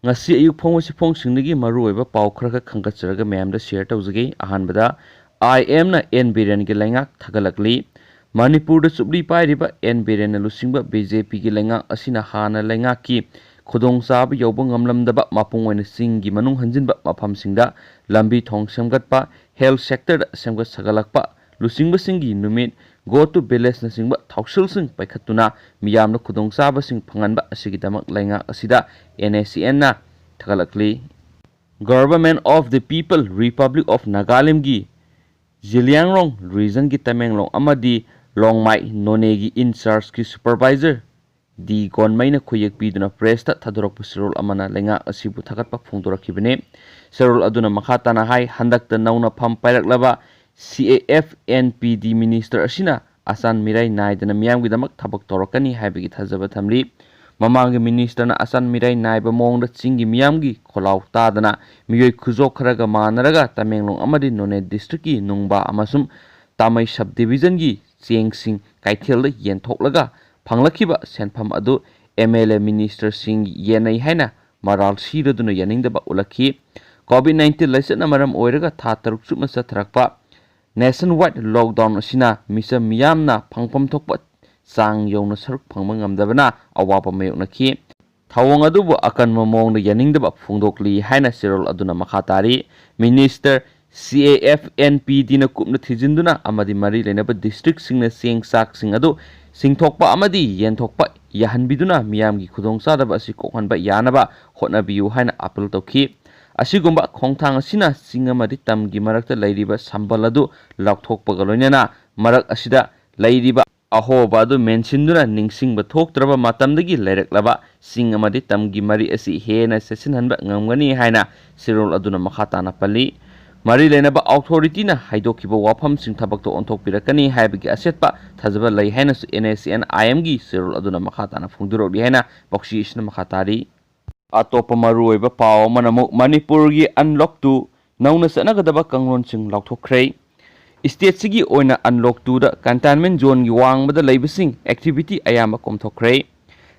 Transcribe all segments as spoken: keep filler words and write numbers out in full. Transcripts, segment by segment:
ꯉꯁꯤ ꯑꯌꯨꯛ ꯐꯣꯡꯕ ꯆꯦꯐꯣꯡꯁꯤꯡꯗꯒꯤ ꯃꯔꯨꯑꯣꯏꯕ ꯄꯥꯎ ꯈꯔ ꯈꯛ ꯈꯟꯒꯠꯆꯔꯒ ꯃꯌꯥꯝꯗ ꯁꯤꯌꯔ ꯇꯧꯖꯒꯦ꯫ ꯑꯍꯥꯟꯕꯗ, ꯑꯥꯏ ꯑꯦꯝꯅ ꯑꯦꯟ ꯕꯤꯔꯦꯟꯒꯤ ꯂꯩꯉꯥꯛ ꯊꯥꯒꯠꯂꯛꯂꯤ꯫ ꯃꯅꯤꯄꯨꯔꯗ ꯆꯨꯞꯂꯤ ꯄꯥꯏꯔꯤꯕ ꯑꯦꯟ ꯕꯤꯔꯦꯟꯅ ꯂꯨꯆꯤꯡꯕ ꯕꯤ ꯖꯦ ꯄꯤꯒꯤ ꯂꯩꯉꯥꯛ ꯑꯁꯤꯅ ꯍꯥꯟꯅ ꯂꯩꯉꯥꯛꯀꯤ ꯈꯨꯗꯣꯡꯆꯥꯕ ꯌꯧꯕ ꯉꯝꯂꯝꯗꯕ, ꯃꯄꯨꯡ ꯑꯣꯏꯅ ꯆꯤꯡꯒꯤ ꯃꯅꯨꯡ ꯍꯟꯖꯤꯟꯕ ꯃꯐꯝꯁꯤꯡꯗ ꯂꯝꯕꯤ ꯊꯣꯡ ꯁꯦꯝꯒꯠꯄ, ꯍꯦꯜꯊ ꯁꯦꯛꯇꯔꯗ ꯁꯦꯝꯒꯠ ꯁꯥꯒꯠꯂꯛꯄ, ꯂꯨꯆꯤꯡꯕꯁꯤꯡꯒꯤ ꯅꯨꯃꯤꯠ, Go to Villageꯅꯆꯤꯡꯕ ꯊꯧꯁꯤꯜꯁꯤꯡ ꯄꯥꯏꯈꯠꯇꯨꯅ ꯃꯤꯌꯥꯝꯅ ꯈꯨꯗꯣꯡꯆꯥꯕꯁꯤꯡ ꯐꯪꯍꯟꯕ ꯑꯁꯤꯒꯤꯗꯃꯛ ꯂꯩꯉꯥꯛ ꯑꯁꯤꯗ ꯑꯦꯟ ꯑꯦ ꯁꯤ ꯑꯦꯟꯅ ꯊꯥꯒꯠꯂꯛꯂꯤ꯫ Government of the People Republic of Nagalandꯒꯤ ꯖꯤꯂꯤꯌꯥꯡꯔꯣꯡ ꯔꯤꯖꯟꯒꯤ Tamenglong ꯑꯃꯗꯤ ꯂꯣꯡꯃꯥꯏ ꯅꯣꯅꯦꯒꯤ ꯏꯟꯆꯥꯔꯖꯀꯤ ꯁꯨꯄꯔꯚꯥꯏꯖꯔ ꯗꯤ ꯒꯣꯟꯃꯩꯅ ꯈꯨꯌꯦꯛ ꯄꯤꯗꯨꯅ ꯄ꯭ꯔꯦꯁꯇ ꯊꯥꯗꯣꯔꯛꯄ ꯆꯦꯔꯣꯜ ꯑꯃꯅ ꯂꯩꯉꯥꯛ ꯑꯁꯤꯕꯨ ꯊꯥꯒꯠꯄ ꯐꯣꯡꯗꯣꯔꯛꯈꯤꯕꯅꯤ꯫ ꯆꯦꯔꯣꯜ ꯑꯗꯨꯅ ꯃꯈꯥ ꯇꯥꯅ ꯍꯥꯏ, ꯍꯟꯗꯛꯇ ꯅꯧꯅ ꯐꯝ ꯄꯥꯏꯔꯛꯂꯕ ꯁꯤ A F N P D minister ꯑꯁꯤꯅ ꯑꯆꯥꯟ ꯃꯤꯔꯥꯏ ꯅꯥꯏꯗꯅ ꯃꯤꯌꯥꯝꯒꯤꯗꯃꯛ ꯊꯕꯛ ꯇꯧꯔꯛꯀꯅꯤ ꯍꯥꯏꯕꯒꯤ ꯊꯥꯖꯕ ꯊꯝꯂꯤ꯫ ꯃꯃꯥꯡꯒꯤ ꯃꯤꯅꯤꯁꯇꯔꯅ ꯑꯆꯥꯟ ꯃꯤꯔꯥꯏ ꯅꯥꯏꯕ ꯃꯑꯣꯡꯗ ꯆꯤꯡꯒꯤ ꯃꯤꯌꯥꯝꯒꯤ ꯈꯣꯜꯂꯥꯎ ꯇꯥꯗꯅ ꯃꯤꯑꯣꯏ ꯈꯨꯖꯣꯛ ꯈꯔꯒ ꯃꯥꯟꯅꯔꯒ ꯇꯃꯦꯡꯂꯣꯡ ꯑꯃꯗꯤ ꯅꯣꯅꯦ ꯗꯤꯁꯇ꯭ꯔꯤꯛꯀꯤ ꯅꯨꯡꯕꯥ ꯑꯃꯁꯨꯡ ꯇꯥꯃꯩ ꯁꯕ ꯗꯤꯕꯤꯖꯟꯒꯤ ꯆꯦꯡꯁꯤꯡ ꯀꯩꯊꯦꯜꯗ ꯌꯦꯟꯊꯣꯛꯂꯒ ꯐꯪꯂꯛꯈꯤꯕ ꯁꯦꯟꯐꯝ ꯑꯗꯨ ꯑꯦꯝ ꯑꯦꯜ ꯑꯦ ꯃꯤꯅꯤꯁꯇꯔꯁꯤꯡ ꯌꯦꯟꯅꯩ ꯍꯥꯏꯅ ꯃꯔꯥꯜ ꯁꯤꯔꯗꯨꯅ ꯌꯥꯅꯤꯡꯗꯕ ꯎꯠꯂꯛꯈꯤ꯫ ꯀꯣꯚꯤꯗ ꯅꯥꯏꯟꯇꯤꯟ ꯂꯥꯏꯆꯠꯅ ꯃꯔꯝ ꯑꯣꯏꯔꯒ ꯊꯥ ꯇꯔꯨꯛ ꯆꯨꯞꯅ ꯆꯠꯊꯔꯛꯄ ꯅꯦꯁꯟ ꯋꯥꯏꯗ ꯂꯣꯛꯗꯥꯎꯟ ꯑꯁꯤꯅ ꯃꯤꯆꯝ ꯃꯤꯌꯥꯝꯅ ꯐꯪꯐꯝ ꯊꯣꯛꯄ ꯆꯥꯡ ꯌꯧꯅ ꯁꯔꯨꯛ ꯐꯪꯕ ꯉꯝꯗꯕꯅ ꯑꯋꯥꯕ ꯃꯥꯌꯣꯛꯅꯈꯤ꯫ ꯊꯧꯑꯣꯡ ꯑꯗꯨꯕꯨ ꯑꯀꯟꯕ ꯃꯑꯣꯡꯗ ꯌꯥꯅꯤꯡꯗꯕ ꯐꯣꯡꯗꯣꯛꯂꯤ ꯍꯥꯏꯅ ꯆꯦꯔꯣꯜ ꯑꯗꯨꯅ ꯃꯈꯥ ꯇꯥꯔꯤ꯫ ꯃꯤꯅꯤꯁꯇꯔ ꯁꯤ ꯑꯦ ꯑꯦꯐ ꯑꯦꯟ ꯄꯤ ꯗꯤꯅ ꯀꯨꯞꯅ ꯊꯤꯖꯤꯟꯗꯨꯅ ꯑꯃꯗꯤ ꯃꯔꯤ ꯂꯩꯅꯕ ꯗꯤꯁꯇ꯭ꯔꯤꯛꯁꯤꯡꯅ ꯆꯦꯡ ꯆꯥꯛꯁꯤꯡ ꯑꯗꯨ ꯁꯤꯡꯊꯣꯛꯄ ꯑꯃꯗꯤ ꯌꯦꯟꯊꯣꯛꯄ ꯌꯥꯍꯟꯕꯤꯗꯨꯅ ꯃꯤꯌꯥꯝꯒꯤ ꯈꯨꯗꯣꯡꯆꯥꯗꯕ ꯑꯁꯤ ꯀꯣꯛꯍꯟꯕ ꯌꯥꯅꯕ ꯍꯣꯠꯅꯕꯤꯌꯨ ꯍꯥꯏꯅ ꯑꯥꯄꯤꯜ ꯇꯧꯈꯤ꯫ ꯑꯁꯤꯒꯨꯝꯕ ꯈꯣꯡꯊꯥꯡ ꯑꯁꯤꯅ ꯆꯤꯡ ꯑꯃꯗꯤ ꯇꯝꯒꯤ ꯃꯔꯛꯇ ꯂꯩꯔꯤꯕ ꯁꯝꯕꯜ ꯑꯗꯨ ꯂꯥꯎꯊꯣꯛꯄꯒ ꯂꯣꯏꯅꯅ ꯃꯔꯛ ꯑꯁꯤꯗ ꯂꯩꯔꯤꯕ ꯑꯍꯣꯕ ꯑꯗꯨ ꯃꯦꯟꯁꯤꯟꯗꯨꯅ ꯅꯤꯡꯁꯤꯡꯕ ꯊꯣꯛꯇ꯭ꯔꯕ ꯃꯇꯝꯗꯒꯤ ꯂꯩꯔꯛꯂꯕ ꯆꯤꯡ ꯑꯃꯗꯤ ꯇꯝꯒꯤ ꯃꯔꯤ ꯑꯁꯤ ꯍꯦꯟꯅ ꯆꯦꯠꯁꯤꯟꯍꯟꯕ ꯉꯝꯒꯅꯤ ꯍꯥꯏꯅ ꯆꯦꯔꯣꯜ ꯑꯗꯨꯅ ꯃꯈꯥ ꯇꯥꯅ ꯄꯜꯂꯤ꯫ ꯃꯔꯤ ꯂꯩꯅꯕ ꯑꯣꯊꯣꯔꯤꯇꯤꯅ ꯍꯥꯏꯗꯣꯛꯈꯤꯕ ꯋꯥꯐꯝꯁꯤꯡ ꯊꯕꯛꯇ ꯑꯣꯟꯊꯣꯛꯄꯤꯔꯛꯀꯅꯤ ꯍꯥꯏꯕꯒꯤ ꯑꯆꯦꯠꯄ ꯊꯥꯖꯕ ꯂꯩ ꯍꯥꯏꯅꯁꯨ ꯑꯦꯟ ꯑꯦꯁ ꯁꯤ ꯑꯦꯟ ꯑꯥꯏ ꯑꯦꯝꯒꯤ ꯆꯦꯔꯣꯜ ꯑꯗꯨꯅ ꯃꯈꯥ ꯇꯥꯅ ꯐꯣꯡꯗꯣꯔꯛꯂꯤ ꯍꯥꯏꯅ ꯄꯥꯎꯆꯦ ꯑꯁꯤꯅ ꯃꯈꯥ ꯇꯥꯔꯤ꯫ ꯑꯇꯣꯞꯄ ꯃꯔꯨꯑꯣꯏꯕ ꯄꯥꯎ ꯑꯃꯅ ꯑꯃꯨꯛ ꯃꯅꯤꯄꯨꯔꯒꯤ ꯑꯟꯂꯣꯛ ꯇꯨ ꯅꯧꯅ ꯆꯠꯅꯒꯗꯕ ꯀꯥꯡꯂꯣꯟꯁꯤꯡ ꯂꯥꯎꯊꯣꯛꯈ꯭ꯔꯦ꯫ ꯁ꯭ꯇꯦꯠꯁꯤꯒꯤ ꯑꯣꯏꯅ ꯑꯟꯂꯣꯛ ꯇꯨꯗ ꯀꯟꯇꯦꯟꯃꯦꯟ ꯖꯣꯟꯒꯤ ꯋꯥꯡꯃꯗ ꯂꯩꯕꯁꯤꯡ ꯑꯦꯛꯇꯤꯚꯤꯇꯤ ꯑꯌꯥꯝꯕ ꯀꯣꯝꯊꯣꯛꯈ꯭ꯔꯦ꯫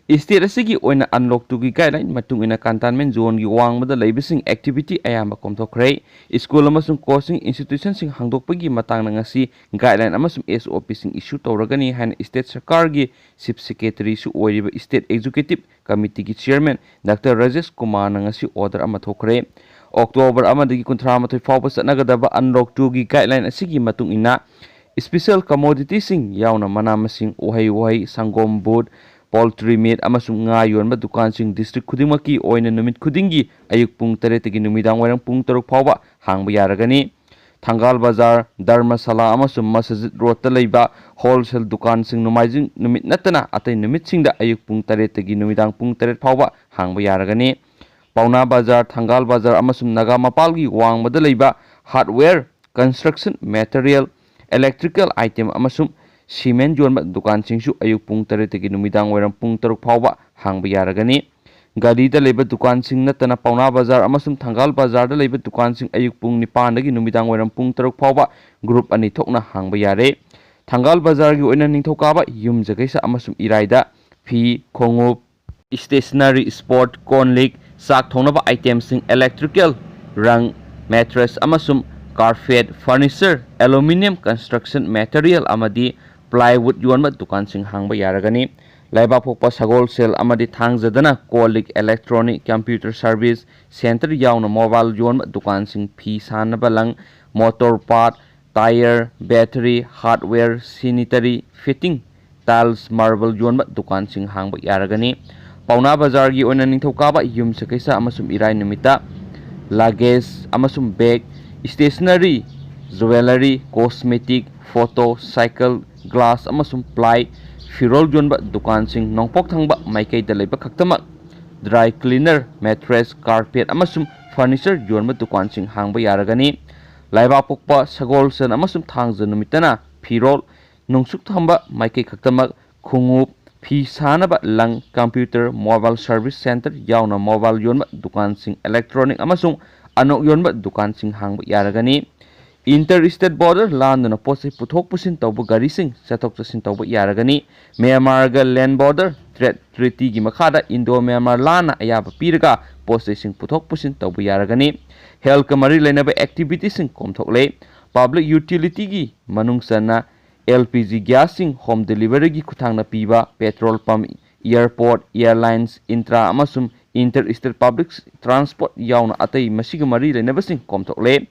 State ꯑꯁꯤꯒꯤ ꯑꯣꯏꯅ Unlock two ꯒꯤ guideline ꯃꯇꯨꯡ ꯏꯟꯅ containment zoneꯒꯤ ꯋꯥꯡꯃꯗ ꯂꯩꯕꯁꯤꯡ activity ꯑꯌꯥꯝꯕ ꯀꯣꯝꯊꯣꯛꯈ꯭ꯔꯦ꯫ School ꯑꯃꯁꯨꯡ coaching institutionꯁꯤꯡ ꯍꯥꯡꯗꯣꯛꯄꯒꯤ ꯃꯇꯥꯡꯗ ꯉꯁꯤ guideline ꯑꯃꯁꯨꯡ S O Pꯁꯤꯡ issue ꯇꯧꯔꯒꯅꯤ ꯍꯥꯏꯅ state ꯁꯔꯀꯥꯔꯒꯤ Chief Secretaryꯁꯨ ꯑꯣꯏꯔꯤꯕ State Executive Committeeꯒꯤ Chairman Doctor Rajesh ꯀꯨꯃꯥꯔꯅ ꯉꯁꯤ order ꯑꯃ ꯊꯣꯛꯈ꯭ꯔꯦ꯫ October ꯑꯃꯗꯒꯤ ꯀꯨꯟꯊ꯭ꯔꯥ ꯃꯥꯊꯣꯏ ꯐꯥꯎꯕ ꯆꯠꯅꯒꯗꯕ Unlock two ꯒꯤ guideline ꯑꯁꯤꯒꯤ ꯃꯇꯨꯡ ꯏꯟꯅ, special commoditiesꯁꯤꯡ ꯌꯥꯎꯅ ꯃꯅꯥ ꯃꯁꯤꯡ, ꯎꯍꯩ ꯋꯥꯍꯩ, ꯁꯪꯒꯣꯝ, ꯕꯨꯠ, poultry meat ꯑꯃꯁꯨꯡ ꯉꯥ ꯌꯣꯟꯕ ꯗꯨꯀꯥꯟꯁꯤꯡ district ꯈꯨꯗꯤꯡꯃꯛꯀꯤ ꯑꯣꯏꯅ ꯅꯨꯃꯤꯠ ꯈꯨꯗꯤꯡꯒꯤ ꯑꯌꯨꯛ ꯄꯨꯡ ꯇꯔꯦꯠꯇꯒꯤ ꯅꯨꯃꯤꯗꯥꯡ ꯋꯥꯏꯔꯝ ꯄꯨꯡ ꯇꯔꯨꯛ ꯐꯥꯎꯕ ꯍꯥꯡꯕ ꯌꯥꯔꯒꯅꯤ꯫ ꯊꯪꯒꯥꯜ ꯕꯖꯥꯔ, ꯙꯔꯃꯁꯥꯂꯥ ꯑꯃꯁꯨꯡ ꯃꯁꯖꯤꯗ ꯔꯣꯗꯇ ꯂꯩꯕ wholesale ꯗꯨꯀꯥꯟꯁꯤꯡ ꯅꯣꯡꯃꯥꯏꯖꯤꯡ ꯅꯨꯃꯤꯠ ꯅꯠꯇꯅ ꯑꯇꯩ ꯅꯨꯃꯤꯠꯁꯤꯡꯗ ꯑꯌꯨꯛ ꯄꯨꯡ ꯇꯔꯦꯠꯇꯒꯤ ꯅꯨꯃꯤꯗꯥꯡ ꯄꯨꯡ ꯇꯔꯦꯠ ꯐꯥꯎꯕ ꯍꯥꯡꯕ ꯌꯥꯔꯒꯅꯤ꯫ ꯄꯥꯎꯅꯥ ꯕꯖꯥꯔ, ꯊꯪꯒꯥꯜ ꯕꯖꯥꯔ ꯑꯃꯁꯨꯡ ꯅꯥꯒꯥ ꯃꯄꯥꯜꯒꯤ ꯋꯥꯡꯃꯗ ꯂꯩꯕ hardware, construction material, electrical item ꯑꯃꯁꯨꯡ cement ꯌꯣꯟꯕ ꯗꯨꯀꯥꯟꯁꯤꯡꯁꯨ ꯑꯌꯨꯛ ꯄꯨꯡ ꯇꯔꯦꯠꯇꯒꯤ ꯅꯨꯃꯤꯗꯥꯡ ꯋꯥꯏꯔꯝ ꯄꯨꯡ ꯇꯔꯨꯛ ꯐꯥꯎꯕ ꯍꯥꯡꯕ ꯌꯥꯔꯒꯅꯤ꯫ ꯒꯥꯂꯤꯗ ꯂꯩꯕ ꯗꯨꯀꯥꯟꯁꯤꯡ ꯅꯠꯇꯅ ꯄꯥꯎꯅꯥ ꯕꯖꯥꯔ ꯑꯃꯁꯨꯡ ꯊꯪꯒꯥꯜ ꯕꯖꯥꯔꯗ ꯂꯩꯕ ꯗꯨꯀꯥꯟꯁꯤꯡ ꯑꯌꯨꯛ ꯄꯨꯡ ꯅꯤꯄꯥꯟꯗꯒꯤ ꯅꯨꯃꯤꯗꯥꯡ ꯋꯥꯏꯔꯝ ꯄꯨꯡ ꯇꯔꯨꯛ ꯐꯥꯎꯕ group ꯑꯅꯤ ꯊꯣꯛꯅ ꯍꯥꯡꯕ ꯌꯥꯔꯦ꯫ ꯊꯪꯒꯥꯜ ꯕꯖꯥꯔꯒꯤ ꯑꯣꯏꯅ ꯅꯤꯡꯊꯧꯀꯥꯕ, ꯌꯨꯝꯖꯀꯩꯁ ꯑꯃꯁꯨꯡ ꯏꯔꯥꯏꯗ ꯐꯤ, ꯈꯣꯡꯎꯞ, stationery, sport, ꯀꯣꯟ ꯂꯤꯛ, ꯆꯥꯛ ꯊꯣꯡꯅꯕ itemꯁꯤꯡ, electrical, ꯔꯪ, mattress ꯑꯃꯁꯨꯡ carpet, furniture, aluminium construction material ꯑꯃꯗꯤ plywood ꯌꯣꯟꯕ ꯗꯨꯀꯥꯟꯁꯤꯡ ꯍꯥꯡꯕ ꯌꯥꯔꯒꯅꯤ꯫ ꯂꯩꯕꯥꯛꯄꯣꯛꯄ ꯁꯒꯣꯜꯁꯦꯜ ꯑꯃꯗꯤ ꯊꯥꯡꯖꯗꯅ ꯀꯣꯜ ꯂꯤꯛ, electronic, computer service centre ꯌꯥꯎꯅ mobile ꯌꯣꯟꯕ ꯗꯨꯀꯥꯟꯁꯤꯡ, ꯐꯤ ꯁꯥꯅꯕ ꯂꯪ, motor part, tyre, battery, hardware, sanitary fitting, tiles, marble ꯌꯣꯟꯕ ꯗꯨꯀꯥꯟꯁꯤꯡ ꯍꯥꯡꯕ ꯌꯥꯔꯒꯅꯤ꯫ ꯄꯥꯎꯅꯥ ꯕꯖꯥꯔꯒꯤ ꯑꯣꯏꯅ ꯅꯤꯡꯊꯧꯀꯥꯕ, ꯌꯨꯝꯁꯀꯩꯁ ꯑꯃꯁꯨꯡ ꯏꯔꯥꯏ ꯅꯨꯃꯤꯠꯇ luggage ꯑꯃꯁꯨꯡ bag, stationery, jewellery, cosmetic, photo, cycle, glass ꯑꯃꯁꯨꯡ ply, ꯐꯤꯔꯣꯜ ꯌꯣꯟꯕ ꯗꯨꯀꯥꯟꯁꯤꯡ, ꯅꯣꯡꯄꯣꯛ ꯊꯪꯕ ꯃꯥꯏꯀꯩꯗ ꯂꯩꯕ ꯈꯛꯇꯃꯛ dry cleaner, mattress, carpet ꯑꯃꯁꯨꯡ furniture ꯌꯣꯟꯕ ꯗꯨꯀꯥꯟꯁꯤꯡ ꯍꯥꯡꯕ ꯌꯥꯔꯒꯅꯤ꯫ ꯂꯩꯕꯥꯛꯄꯣꯛꯄ, ꯁꯒꯣꯜꯁꯦꯜ ꯑꯃꯁꯨꯡ ꯊꯥꯡꯖ ꯅꯨꯃꯤꯠꯇꯅ ꯐꯤꯔꯣꯜ, ꯅꯣꯡꯆꯨꯞ ꯊꯪꯕ ꯃꯥꯏꯀꯩ ꯈꯛꯇꯃꯛ ꯈꯣꯡꯎꯞ, ꯐꯤ ꯁꯥꯅꯕ ꯂꯪ, computer, mobile service centre ꯌꯥꯎꯅ mobile ꯌꯣꯟꯕ ꯗꯨꯀꯥꯟꯁꯤꯡ, electronic ꯑꯃꯁꯨꯡ ꯑꯅꯣꯛ ꯌꯣꯟꯕ ꯗꯨꯀꯥꯟꯁꯤꯡ ꯍꯥꯡꯕ ꯌꯥꯔꯒꯅꯤ꯫ Inter state border ꯂꯥꯟꯗꯨꯅ ꯄꯣꯠ ꯆꯩ ꯄꯨꯊꯣꯛ ꯄꯨꯁꯤꯟ ꯇꯧꯕ ꯒꯥꯔꯤꯁꯤꯡ ꯆꯠꯊꯣꯛ ꯆꯠꯁꯤꯟ ꯇꯧꯕ ꯌꯥꯔꯒꯅꯤ꯫ ꯃ꯭ꯌꯥꯟꯃꯥꯔꯒ land border trade treaty ꯒꯤ ꯃꯈꯥꯗ ꯏꯟꯗꯣ ꯃ꯭ꯌꯥꯟꯃꯥꯔ ꯂꯥꯟꯅ ꯑꯌꯥꯕ ꯄꯤꯔꯒ ꯄꯣꯠ ꯆꯩꯁꯤꯡ ꯄꯨꯊꯣꯛ ꯄꯨꯁꯤꯟ ꯇꯧꯕ ꯌꯥꯔꯒꯅꯤ꯫ Health ꯀ ꯃꯔꯤ ꯂꯩꯅꯕ activity ꯁꯤꯡ ꯀꯣꯝꯊꯣꯛꯂꯦ꯫ Public utility ꯒꯤ ꯃꯅꯨꯡ ꯆꯟꯅ L P G gas ꯁꯤꯡ home delivery ꯒꯤ ꯈꯨꯠꯊꯥꯡꯗ ꯄꯤꯕ petrol pump, airport, airlines, intra ꯑꯃꯁꯨꯡ inter state public transport ꯌꯥꯎꯅ ꯑꯇꯩ ꯃꯁꯤꯒ ꯃꯔꯤ ꯂꯩꯅꯕꯁꯤꯡ ꯀꯣꯝꯊꯣꯛꯂꯦ꯫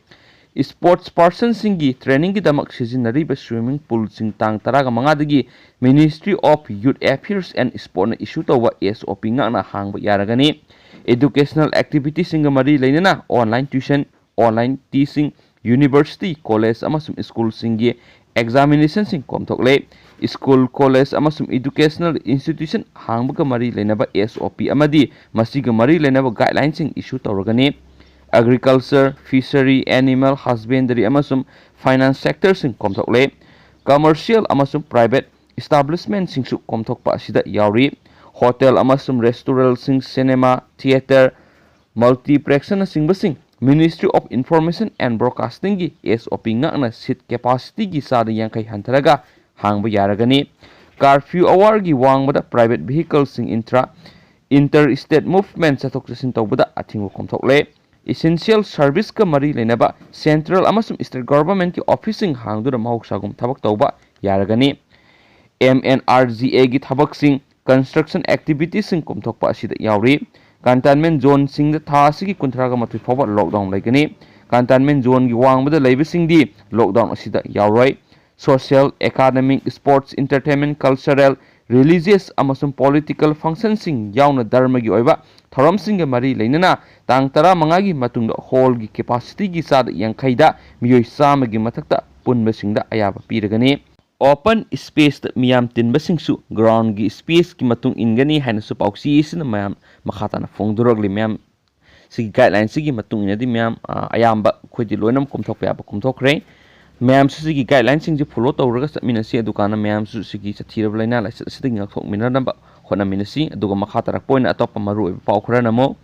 Sports person ꯁꯤꯡꯒꯤ training ꯒꯤꯗꯃꯛ ꯁꯤꯖꯤꯟꯅꯔꯤꯕ swimming pool ꯁꯤꯡ ꯇꯥꯡ ꯇꯔꯥꯃꯉꯥꯗꯒꯤ Ministry of Youth Affairs and Sport ꯅ issue ꯇꯧꯕ S O P ꯉꯥꯛꯅ ꯍꯥꯡꯕ ꯌꯥꯔꯒꯅꯤ꯫ Educational activity ꯁꯤꯡꯒ ꯃꯔꯤ ꯂꯩꯅꯅ online tuition, online teaching, university, college ꯑꯃꯁꯨꯡ school ꯁꯤꯡꯒꯤ examination ꯁꯤꯡ ꯀꯣꯝꯊꯣꯛꯂꯦ꯫ School, college ꯑꯃꯁꯨꯡ educational institution ꯍꯥꯡꯕꯒ ꯃꯔꯤ ꯂꯩꯅꯕ S O P ꯑꯃꯗꯤ ꯃꯁꯤꯒ ꯃꯔꯤ ꯂꯩꯅꯕ guideline ꯁꯤꯡ issue ꯇꯧꯔꯒꯅꯤ꯫ Agriculture, fishery, animal husbandry ꯑꯃꯁꯨꯡ finance sector ꯁꯤꯡ ꯀꯣꯝꯊꯣꯛꯂꯦ꯫ Commercial ꯑꯃꯁꯨꯡ private establishment ꯁꯤꯡꯁꯨ ꯀꯣꯝꯊꯣꯛꯄ ꯑꯁꯤꯗ ꯌꯥꯎꯔꯤ꯫ Hotel ꯑꯃꯁꯨꯡ restaurant ꯁꯤꯡ, cinema, theatre, multiplex ꯅꯆꯤꯡꯕꯁꯤꯡ Ministry of Information and Broadcasting ꯒꯤ S O P ꯉꯥꯛꯅ seat capacity ꯒꯤ ꯆꯥꯗ ꯌꯥꯡꯈꯩ ꯍꯟꯊꯔꯒ ꯍꯥꯡꯕ ꯌꯥꯔꯒꯅꯤ꯫ Curfew hour ꯒꯤ ꯋꯥꯡꯃꯗ private vehicle ꯁꯤꯡ intra, inter state movement ꯆꯠꯊꯣꯛ ꯆꯠꯁꯤꯟ ꯇꯧꯕꯗ ꯑꯊꯤꯡꯕ ꯀꯣꯝꯊꯣꯛꯂꯦ꯫ Essential service ꯀ ꯃꯔꯤ ꯂꯩꯅꯕ central ꯑꯃꯁꯨꯡ state government ꯀꯤ office ꯁꯤꯡ ꯍꯥꯡꯗꯨꯅ ꯃꯍꯧꯁꯥꯒꯨꯝ ꯊꯕꯛ ꯇꯧꯕ ꯌꯥꯔꯒꯅꯤ꯫ M N R G A ꯒꯤ ꯊꯕꯛꯁꯤꯡ, construction activity ꯁꯤꯡ ꯀꯣꯝꯊꯣꯛꯄ ꯑꯁꯤꯗ ꯌꯥꯎꯔꯤ꯫ Containment zone ꯁꯤꯡꯗ ꯊꯥ ꯑꯁꯤꯒꯤ ꯀꯨꯟꯊ꯭ꯔꯥꯒ ꯃꯥꯊꯣꯏ ꯐꯥꯎꯕ lockdown ꯂꯩꯒꯅꯤ꯫ Containment zone ꯒꯤ ꯋꯥꯡꯃꯗ ꯂꯩꯕꯁꯤꯡꯗꯤ lockdown ꯑꯁꯤꯗ ꯌꯥꯎꯔꯣꯏ꯫ Social, academic, sports, entertainment, cultural, religious ꯑꯃꯁꯨꯡ political function ꯁꯤꯡ ꯌꯥꯎꯅ ꯙꯔꯃꯒꯤ ꯑꯣꯏꯕ ꯊꯧꯔꯝꯁꯤꯡꯒ ꯃꯔꯤ ꯂꯩꯅꯅ ꯇꯥꯡ ꯇꯔꯥꯃꯉꯥꯒꯤ ꯃꯇꯨꯡꯗ hall ꯒꯤ capacity ꯒꯤ ꯆꯥꯗ ꯌꯥꯡꯈꯩꯗ ꯃꯤꯑꯣꯏ ꯆꯥꯝꯃꯒꯤ ꯃꯊꯛꯇ ꯄꯨꯟꯕꯁꯤꯡꯗ ꯑꯌꯥꯕ ꯄꯤꯔꯒꯅꯤ꯫ Open space ꯇ ꯃꯤꯌꯥꯝ ꯇꯤꯟꯕꯁꯤꯡꯁꯨ ground ꯒꯤ space ꯀꯤ ꯃꯇꯨꯡ ꯏꯟꯒꯅꯤ ꯍꯥꯏꯅꯁꯨ ꯄꯥꯎꯆꯦ ꯑꯁꯤꯅ ꯃꯌꯥꯝ ꯃꯈꯥ ꯇꯥꯅ ꯐꯣꯡꯗꯣꯔꯛꯂꯤ꯫ ꯃꯌꯥꯝ ꯁꯤꯒꯤ guideline ꯁꯤꯒꯤ ꯃꯇꯨꯡ ꯏꯟꯅꯗꯤ ꯃꯌꯥꯝ, ꯑ, ꯑꯌꯥꯝꯕ ꯑꯩꯈꯣꯏꯗꯤ ꯂꯣꯏꯅꯃꯛ ꯀꯣꯝꯊꯣꯛꯄ ꯌꯥꯕ ꯀꯣꯝꯊꯣꯛꯈ꯭ꯔꯦ꯫ ꯃꯌꯥꯝꯁꯨ ꯁꯤꯒꯤ guideline ꯁꯤꯡꯁꯦ follow ꯇꯧꯔꯒ ꯆꯠꯃꯤꯟꯅꯁꯤ, ꯑꯗꯨꯀꯥꯟꯗ ꯃꯌꯥꯝꯁꯨ ꯁꯤꯒꯤ ꯆꯠꯊꯤꯔꯕ ꯂꯥꯏꯅꯥ ꯂꯥꯏꯆꯠ ꯑꯁꯤꯗꯒꯤ ꯉꯥꯛꯊꯣꯛꯃꯤꯟꯅꯅꯕ ꯍꯣꯠꯅꯃꯤꯟꯅꯁꯤ꯫ ꯑꯗꯨꯒ ꯃꯈꯥ ꯇꯥꯔꯛꯄ ꯑꯣꯏꯅ ꯑꯇꯣꯞꯄ ꯃꯔꯨꯑꯣꯏꯕ ꯄꯥꯎ ꯈꯔꯅ ꯑꯃꯨꯛ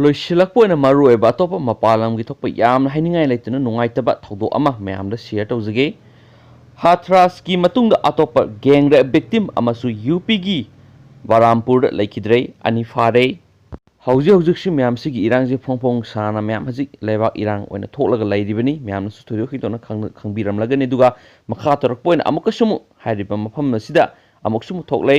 ꯂꯣꯏꯁꯤꯜꯂꯛꯄ ꯑꯣꯏꯅ ꯃꯔꯨꯑꯣꯏꯕ ꯑꯇꯣꯞꯄ ꯃꯄꯥꯟ ꯂꯝꯒꯤ ꯊꯣꯛꯄ ꯌꯥꯝꯅ ꯍꯥꯏꯅꯤꯡꯉꯥꯏ ꯂꯩꯇꯅ ꯅꯨꯡꯉꯥꯏꯇꯕ ꯊꯧꯗꯣꯛ ꯑꯃ ꯃꯌꯥꯝꯗ share ꯇꯧꯖꯒꯦ꯫ ꯍꯥꯊ꯭ꯔꯥꯁꯀꯤ ꯃꯇꯨꯡꯗ ꯑꯇꯣꯞꯄ gang rape victim ꯑꯃꯁꯨ ꯌꯨ ꯄꯤꯒꯤ ꯕꯥꯔꯥꯝꯄꯨꯔꯗ ꯂꯩꯈꯤꯗ꯭ꯔꯦ꯫ ꯑꯅꯤ ꯐꯥꯔꯦ꯫ ꯍꯧꯖꯤꯛ ꯍꯧꯖꯤꯛꯁꯤ ꯃꯌꯥꯝꯁꯤꯒꯤ ꯏꯔꯥꯡꯁꯤ ꯐꯣꯡ ꯐꯣꯡ ꯁꯥꯅ ꯃꯌꯥꯝ ꯍꯧꯖꯤꯛ ꯂꯩꯕꯥꯛ ꯏꯔꯥꯡ ꯑꯣꯏꯅ ꯊꯣꯛꯂꯒ ꯂꯩꯔꯤꯕꯅꯤ꯫ ꯃꯌꯥꯝꯅꯁꯨ ꯊꯣꯏꯗꯣꯛ ꯍꯦꯟꯗꯣꯛꯅ ꯈꯪ-, ꯈꯪꯕꯤꯔꯝꯂꯒꯅꯤ꯫ ꯑꯗꯨꯒ ꯃꯈꯥ ꯇꯧꯔꯛꯄ ꯑꯣꯏꯅ ꯑꯃꯨꯛꯀꯁꯨ ꯑꯃꯨꯛ ꯍꯥꯏꯔꯤꯕ ꯃꯐꯝ ꯑꯁꯤꯗ ꯑꯃꯨꯛꯁꯨ ꯑꯃꯨꯛ ꯊꯣꯛꯂꯦ꯫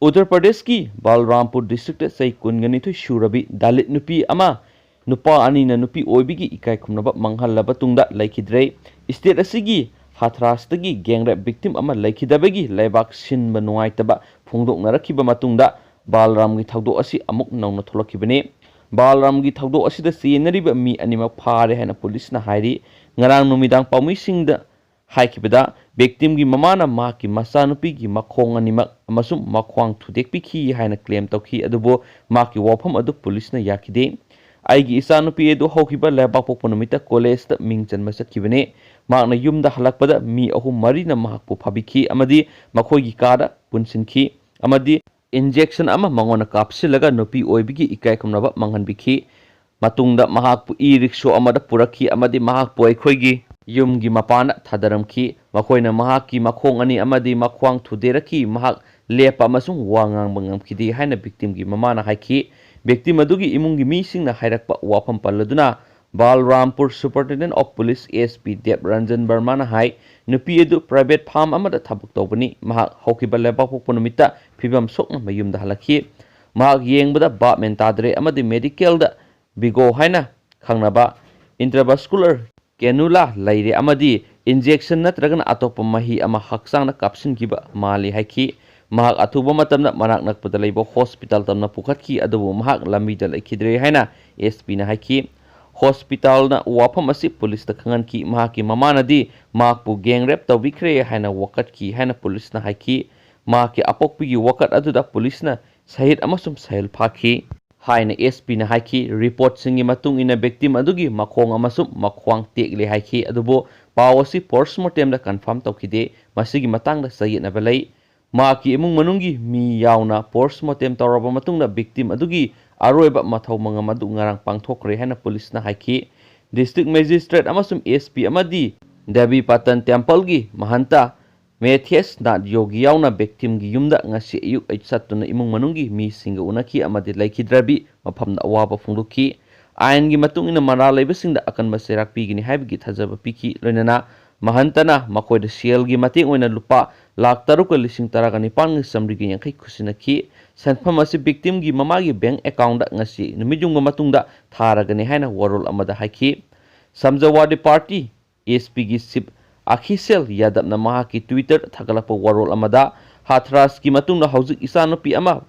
ꯎꯠꯇꯔ ꯄ꯭ꯔꯗꯦꯁꯀꯤ ꯕꯥꯜꯔꯥꯝꯄꯨꯔ district ꯇ ꯆꯍꯤ ꯀꯨꯟꯒ ꯅꯤꯊꯣꯏ ꯁꯨꯔꯕꯤ ꯗꯂꯤꯠ ꯅꯨꯄꯤ ꯑꯃ ꯅꯨꯄꯥ ꯑꯅꯤꯅ ꯅꯨꯄꯤ ꯑꯣꯏꯕꯤꯒꯤ ꯏꯀꯥꯏ ꯈꯨꯝꯅꯕ ꯃꯥꯡꯍꯜꯂꯕ ꯇꯨꯡꯗ ꯂꯩꯈꯤꯗ꯭ꯔꯦ꯫ State ꯑꯁꯤꯒꯤ ꯍꯥꯊ꯭ꯔꯥꯁꯇꯒꯤ gang rape victim ꯑꯃ ꯂꯩꯈꯤꯗꯕꯒꯤ ꯂꯩꯕꯥꯛ ꯁꯤꯟꯕ ꯅꯨꯡꯉꯥꯏꯇꯕ ꯐꯣꯡꯗꯣꯛꯅꯔꯛꯈꯤꯕ ꯃꯇꯨꯡꯗ ꯕꯥꯜꯔꯥꯝꯒꯤ ꯊꯧꯗꯣꯛ ꯑꯁꯤ ꯑꯃꯨꯛ ꯅꯧꯅ ꯊꯣꯛꯂꯛꯈꯤꯕꯅꯤ꯫ ꯕꯥꯜꯔꯥꯝꯒꯤ ꯊꯧꯗꯣꯛ ꯑꯁꯤꯗ ꯆꯦꯟꯅꯔꯤꯕ ꯃꯤ ꯑꯅꯤꯃꯛ ꯐꯥꯔꯦ ꯍꯥꯏꯅ ꯄꯨꯂꯤꯁꯅ ꯍꯥꯏꯔꯤ꯫ ꯉꯔꯥꯡ ꯅꯨꯃꯤꯗꯥꯡ ꯄꯥꯎꯃꯤꯁꯤꯡꯗ ꯍꯥꯏꯈꯤꯕꯗ, victim ꯒꯤ ꯃꯃꯥꯅ ꯃꯍꯥꯛꯀꯤ ꯃꯆꯥꯅꯨꯄꯤꯒꯤ ꯃꯈꯣꯡ ꯑꯅꯤꯃꯛ ꯑꯃꯁꯨꯡ ꯃꯈ꯭ꯋꯥꯡ ꯊꯨꯗꯦꯛꯄꯤꯈꯤ ꯍꯥꯏꯅ claim ꯇꯧꯈꯤ, ꯑꯗꯨꯕꯨ ꯃꯍꯥꯛꯀꯤ ꯋꯥꯐꯝ ꯑꯗꯨ ꯄꯨꯂꯤꯁꯅ ꯌꯥꯈꯤꯗꯦ꯫ "ꯑꯩꯒꯤ ꯏꯆꯥꯅꯨꯄꯤ ꯑꯗꯨ ꯍꯧꯈꯤꯕ ꯂꯩꯕꯥꯛꯄꯣꯛꯄ ꯅꯨꯃꯤꯠꯇ college ꯇ ꯃꯤꯡ ꯆꯟꯕ ꯆꯠꯈꯤꯕꯅꯤ꯫ ꯃꯍꯥꯛꯅ ꯌꯨꯝꯗ ꯍꯜꯂꯛꯄꯗ ꯃꯤ ꯑꯍꯨꯝ ꯃꯔꯤꯅ ꯃꯍꯥꯛꯄꯨ ꯐꯥꯕꯤꯈꯤ ꯑꯃꯗꯤ ꯃꯈꯣꯏꯒꯤ ꯀꯥꯗ ꯄꯨꯟꯁꯤꯟꯈꯤ ꯑꯃꯗꯤ injection ꯑꯃ ꯃꯉꯣꯟꯗ ꯀꯥꯞꯁꯤꯜꯂꯒ ꯅꯨꯄꯤ ꯑꯣꯏꯕꯤꯒꯤ ꯏꯀꯥꯏ ꯈꯨꯝꯅꯕ ꯃꯥꯡꯍꯟꯕꯤꯈꯤ꯫ ꯃꯇꯨꯡꯗ ꯃꯍꯥꯛꯄꯨ e-rickshaw ꯑꯃꯗ ꯄꯨꯔꯛꯈꯤ ꯑꯃꯗꯤ ꯃꯍꯥꯛꯄꯨ ꯑꯩꯈꯣꯏꯒꯤ ꯌꯨꯝꯒꯤ ꯃꯄꯥꯟꯗ ꯊꯥꯗꯔꯝꯈꯤ꯫ ꯃꯈꯣꯏꯅ ꯃꯍꯥꯛꯀꯤ ꯃꯈꯣꯡ ꯑꯅꯤ ꯑꯃꯗꯤ ꯃꯈ꯭ꯋꯥꯡ ꯊꯨꯗꯦꯔꯛꯈꯤ꯫ ꯃꯍꯥꯛ ꯂꯦꯞꯄ ꯑꯃꯁꯨꯡ ꯋꯥ ꯉꯥꯡꯕ ꯉꯝꯈꯤꯗꯦ" ꯍꯥꯏꯅ victim ꯒꯤ ꯃꯃꯥꯅ ꯍꯥꯏꯈꯤ꯫ Victim ꯑꯗꯨꯒꯤ ꯏꯃꯨꯡꯒꯤ ꯃꯤꯁꯤꯡꯅ ꯍꯥꯏꯔꯛꯄ ꯋꯥꯐꯝ ꯄꯜꯂꯗꯨꯅ ꯕꯥꯜꯔꯥꯝꯄꯨꯔ Superintendent of Police S P ꯗꯦꯕ ꯔꯟꯖꯟ ꯕꯔꯃꯥꯅ ꯍꯥꯏ, "ꯅꯨꯄꯤ ꯑꯗꯨ private farm ꯑꯃꯗ ꯊꯕꯛ ꯇꯧꯕꯅꯤ꯫ ꯃꯍꯥꯛ ꯍꯧꯈꯤꯕ ꯂꯩꯕꯥꯛꯄꯣꯛꯄ ꯅꯨꯃꯤꯠꯇ ꯐꯤꯕꯝ ꯁꯣꯛꯅ ꯃꯌꯨꯝꯗ ꯍꯜꯂꯛꯈꯤ꯫ ꯃꯍꯥꯛ ꯌꯦꯡꯕꯗ ꯚꯥꯞ ꯃꯦꯟ ꯇꯥꯗ꯭ꯔꯦ ꯑꯃꯗꯤ medical ꯗ Vigo ꯍꯥꯏꯅ ꯈꯪꯅꯕ intravascular cannula ꯂꯩꯔꯦ ꯑꯃꯗꯤ injection ꯅꯠꯇ꯭ꯔꯒꯅ ꯑꯇꯣꯞꯄ ꯃꯍꯤ ꯑꯃ ꯍꯛꯆꯥꯡꯗ ꯀꯥꯞꯁꯤꯟꯈꯤꯕ ꯃꯥꯜꯂꯤ" ꯍꯥꯏꯈꯤ꯫ ꯃꯍꯥꯛ ꯑꯊꯨꯕ ꯃꯇꯝꯗ ꯃꯅꯥꯛ ꯅꯛꯄꯗ ꯂꯩꯕ hospital ꯇꯝꯅ ꯄꯨꯈꯠꯈꯤ, ꯑꯗꯨꯕꯨ ꯃꯍꯥꯛ ꯂꯝꯕꯤꯗ ꯂꯩꯈꯤꯗ꯭ꯔꯦ ꯍꯥꯏꯅ S P ꯅ ꯍꯥꯏꯈꯤ꯫ Hospital ꯅ ꯋꯥꯐꯝ ꯑꯁꯤ ꯄꯨꯂꯤꯁꯇ ꯈꯪꯍꯟꯈꯤ꯫ ꯃꯍꯥꯛꯀꯤ ꯃꯃꯥꯅꯗꯤ ꯃꯍꯥꯛꯄꯨ gang rape ꯇꯧꯕꯤꯈ꯭ꯔꯦ ꯍꯥꯏꯅ ꯋꯥꯀꯠꯈꯤ ꯍꯥꯏꯅ ꯄꯨꯂꯤꯁꯅ ꯍꯥꯏꯈꯤ꯫ ꯃꯍꯥꯛꯀꯤ ꯑꯄꯣꯛꯄꯤꯒꯤ ꯋꯥꯀꯠ ꯑꯗꯨꯗ ꯄꯨꯂꯤꯁꯅ ꯁꯍꯤꯗ ꯑꯃꯁꯨꯡ ꯁꯍꯤꯜ ꯐꯥꯈꯤ ꯍꯥꯏꯅ S P ꯅ ꯍꯥꯏꯈꯤ꯫ Report ꯁꯤꯡꯒꯤ ꯃꯇꯨꯡ ꯏꯟꯅ victim ꯑꯗꯨꯒꯤ ꯃꯈꯣꯡ ꯑꯃꯁꯨꯡ ꯃꯈ꯭ꯋꯥꯡ ꯇꯦꯛꯂꯦ ꯍꯥꯏꯈꯤ, ꯑꯗꯨꯕꯨ ꯄꯥꯎ ꯑꯁꯤ post mortem ꯗ confirm ꯇꯧꯈꯤꯗꯦ꯫ ꯃꯁꯤꯒꯤ ꯃꯇꯥꯡꯗ ꯆꯌꯦꯠꯅꯕ ꯂꯩ꯫ ꯃꯍꯥꯛꯀꯤ ꯏꯃꯨꯡ ꯃꯅꯨꯡꯒꯤ ꯃꯤ ꯌꯥꯎꯅ post mortem ꯇꯧꯔꯕ ꯃꯇꯨꯡꯗ victim ꯑꯗꯨꯒꯤ ꯑꯔꯣꯏꯕ ꯃꯊꯧ ꯃꯉꯝ ꯑꯗꯨ ꯉꯔꯥꯡ ꯄꯥꯡꯊꯣꯛꯈ꯭ꯔꯦ ꯍꯥꯏꯅ ꯄꯨꯂꯤꯁꯅ ꯍꯥꯏꯈꯤ꯫ District Magistrate ꯑꯃꯁꯨꯡ S P ꯑꯃꯗꯤ ꯗꯦꯕꯤ ꯄꯇꯟ Temple ꯒꯤ ꯃꯍꯟꯇ ꯃꯦꯊꯤꯌꯁ ꯅꯥꯠ ꯌꯣꯒꯤ ꯌꯥꯎꯅ victim ꯒꯤ ꯌꯨꯝꯗ ꯉꯁꯤ ꯑꯌꯨꯛ ꯆꯠꯇꯨꯅ ꯏꯃꯨꯡ ꯃꯅꯨꯡꯒꯤ ꯃꯤꯁꯤꯡꯒ ꯎꯅꯈꯤ ꯑꯃꯗꯤ ꯂꯩꯈꯤꯗ꯭ꯔꯕꯤ ꯃꯐꯝꯗ ꯑꯋꯥꯕ ꯐꯣꯡꯗꯣꯛꯈꯤ꯫ ꯑꯥꯏꯟꯒꯤ ꯃꯇꯨꯡ ꯏꯟꯅ ꯃꯔꯥꯜ ꯂꯩꯕꯁꯤꯡꯗ ꯑꯀꯟꯕ ꯆꯩꯔꯥꯛ ꯄꯤꯒꯅꯤ ꯍꯥꯏꯕꯒꯤ ꯊꯥꯖꯕ ꯄꯤꯈꯤ꯫ ꯂꯣꯏꯅꯅ ꯃꯍꯟꯇꯅ ꯃꯈꯣꯏꯗ ꯁꯦꯜꯒꯤ ꯃꯇꯦꯡ ꯑꯣꯏꯅ ꯂꯨꯄꯥ ꯂꯥꯈ ꯇꯔꯨꯛꯀ ꯂꯤꯁꯤꯡ ꯇꯔꯥꯒ ꯅꯤꯄꯥꯟꯒ ꯆꯥꯃꯔꯤꯒ ꯌꯥꯡꯈꯩ ꯈꯨꯠꯁꯤꯟꯅꯈꯤ꯫ ꯁꯦꯟꯐꯝ ꯑꯁꯤ victim ꯒꯤ ꯃꯃꯥꯒꯤ bank account ꯗ ꯉꯁꯤ ꯅꯨꯃꯤꯠ ꯌꯨꯡꯕ ꯃꯇꯨꯡꯗ ꯊꯥꯔꯒꯅꯤ ꯍꯥꯏꯅ ꯋꯥꯔꯣꯜ ꯑꯃꯗ ꯍꯥꯏꯈꯤ꯫ ꯁꯃꯥꯖꯋꯥꯗꯤ ꯄꯥꯔꯇꯤ S P ꯒꯤ chief ꯑꯈꯤꯁꯦꯜ ꯌꯥꯗꯕꯅ ꯃꯍꯥꯛꯀꯤ Twitter ꯊꯥꯒꯠꯂꯛꯄ ꯋꯥꯔꯣꯜ ꯑꯃꯗ, ꯍꯥꯊꯔꯥꯁꯀꯤ ꯃꯇꯨꯡꯗ ꯍꯧꯖꯤꯛ ꯏꯆꯥꯅꯨꯄꯤ ꯑꯃ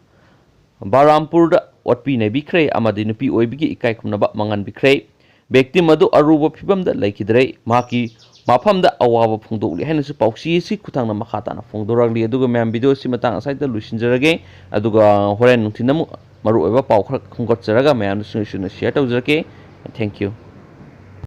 ꯕꯥꯔꯥꯝꯄꯨꯔꯗ ꯑꯣꯠꯄꯤ ꯅꯩꯕꯤꯈ꯭ꯔꯦ ꯑꯃꯗꯤ ꯅꯨꯄꯤ ꯑꯣꯏꯕꯒꯤ ꯏꯀꯥꯏ ꯈꯨꯝꯅꯕ ꯃꯥꯡꯍꯟꯕꯤꯈ꯭ꯔꯦ꯫ Victim ꯑꯗꯨ ꯑꯔꯨꯕ ꯐꯤꯕꯝꯗ ꯂꯩꯈꯤꯗ꯭ꯔꯦ꯫ ꯃꯍꯥꯛꯀꯤ ꯃꯐꯝꯗ ꯑꯋꯥꯕ ꯐꯣꯡꯗꯣꯛꯂꯤ ꯍꯥꯏꯅꯁꯨ ꯄꯥꯎꯆꯦ ꯑꯁꯤ ꯈꯨꯊꯥꯡꯅ ꯃꯈꯥ ꯇꯥꯅ ꯐꯣꯡꯗꯣꯔꯛꯂꯤ꯫ ꯑꯗꯨꯒ ꯃꯌꯥꯝ, video ꯑꯁꯤ ꯃꯇꯥꯡ ꯑꯁ꯭ꯋꯥꯏꯗ ꯂꯣꯏꯁꯤꯟꯖꯔꯒꯦ꯫ ꯑꯗꯨꯒ ꯍꯣꯔꯦꯟ ꯅꯨꯡꯊꯤꯟꯗ ꯑꯃꯨꯛ ꯃꯔꯨꯑꯣꯏꯕ ꯄꯥꯎ ꯈꯔ ꯈꯣꯝꯒꯠꯆꯔꯒ ꯃꯌꯥꯝꯗꯁꯨ ꯁꯨꯅ share ꯇꯧꯖꯔꯛꯀꯦ꯫ Thank you꯫